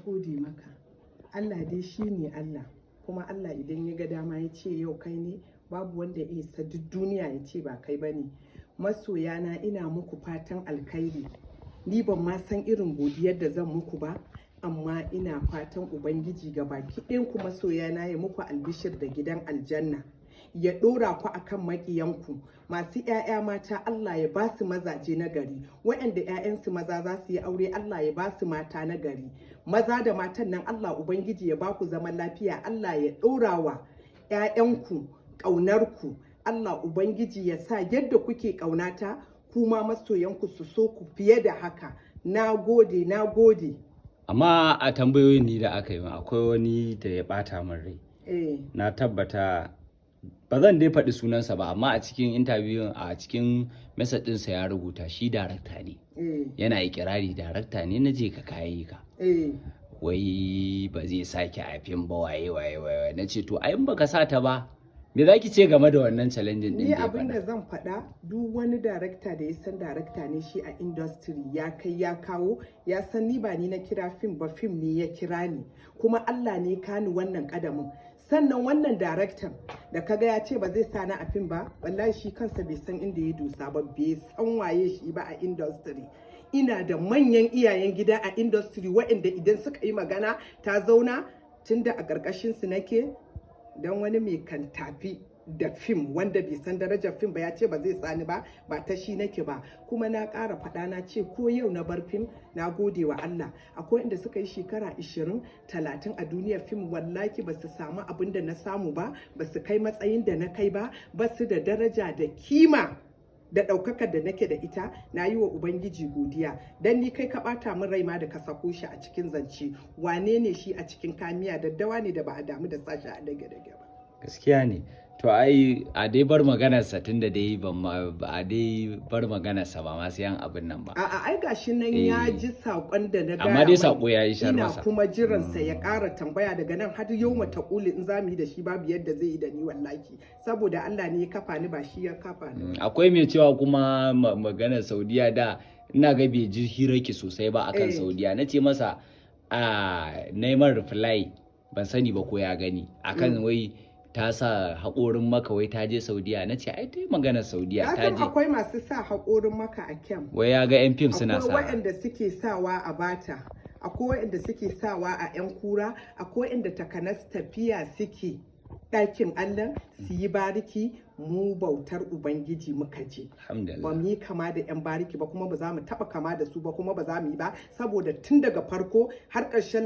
gode maka. Allah dai shi ne Allah, kuma Allah idan ya ga dama ya ce yau kai ne, babu wanda ya isa duk duniya ya ce ba kai ba ne. Masoyana, ina muku fatan alkhairi. Ni ban ma san irin godiyar da zan muku ba, amma ina fatan Ubangiji ga baki ɗayan ku masoyana ya muku albishir da gidan aljanna, ya ɗora ku akan maƙiyanku. Masu 'ya'ya mata, Allah ya ba su mazaje na gari. Waɗanda 'ya'yansu maza za su yi aure, Allah ya ba su mata na gari. Maza da matan nan, Allah Ubangiji ya ba ku zaman lafiya. Allah ya ɗora wa 'ya'yanku ƙaunarku. Allah Ubangiji ya sa yadda kuke ƙaunata, kuma masoyanku su so ku fiye da haka. Na gode, na gode. Amma a tambayoyin ni da aka yi min, akwai wani da ya bata min rai. Na tabbata ba zan dai faɗi sunansa ba, amma a cikin interview, a cikin message ɗinsa ya rubuta shi darakta ne. Yana ikirari darakta ne na je ka kayi ka. Wai ba zai sake a fim ba, waye waye waye. Na ce to ai in baka sa ta ba, me za ki ce game da wannan challenge din Ni da ya abin da faɗa? zan faɗa, duk wani darakta da ya san darakta ne shi a industry, ya kai ya kawo, ya san ni ba ni na kira fim ba, fim ne ya kira ni, kuma Allah ne kani wannan kadamin. Sannan wannan daraktan da kaga ya ce ba zai sa ni a fim ba, wallahi shi kansa bai san inda ya dosa ba, bai san waye shi ba a industry. Ina da manyan iyayen gida a industry waɗanda idan suka yi magana ta zauna, tunda a ƙarƙashin su nake. Don wani mai kan tafi da fim wanda bai san darajar fim ba ya ce ba zai sani ba, ba ta shi nake ba. Kuma na ƙara faɗa, na ce ko yau na bar fim, na gode wa Allah. Akwai inda suka yi shekara 20, 30 a duniyar fim, wallahi ba su samu abin da na samu ba, ba su kai matsayin da na kai ba, ba su da daraja da kima da ɗaukakar da nake da ita. Na yi wa Ubangiji godiya. Don ni kai ka ɓata min rai ma da ka sako shi a cikin zance. Wane ne shi a cikin kamiya? Daddawa ne da ba a damu da sashi a dage-dage ba. Gaskiya ne. To ai a dai bar maganarsa, tunda dai ban ma a dai bar maganarsa ba ma sai an abin nan ba. A'a, ai gashi nan ya ji saƙon da na gaya Amma dai mai. saƙo ya yi shar Ina masa. kuma jiransa ya ƙara tambaya daga nan har yau mata ƙuli in za mu yi da shi, babu yadda zai yi da ni wallahi, saboda Allah ne ya kafa ni, ba shi ya kafa ni. Akwai mai cewa kuma maganar Saudiya da ina ga bai ji hirarki sosai ba akan Saudiya. Na ce masa a neman reply, ban sani ba ko ya gani, akan wai ta sa haƙorin Maka, wai ta je Saudiya. Na ce ai ta yi maganar Saudiya Ka ta san je. akwai masu sa haƙorin Maka a kyam. Wai ya ga 'yan fim suna Akwai sa. waɗanda suke sawa a Bata, akwai waɗanda suke sawa a 'Yan Kura, akwai waɗanda takanas tafiya suke ɗakin Allah su yi bariki. Mu bautar Ubangiji muka je. Ba Alhamdulillah. mu yi kama da 'yan bariki ba, kuma ba za mu taɓa kama da su ba, kuma ba za mu yi ba, saboda tun daga farko har ƙarshen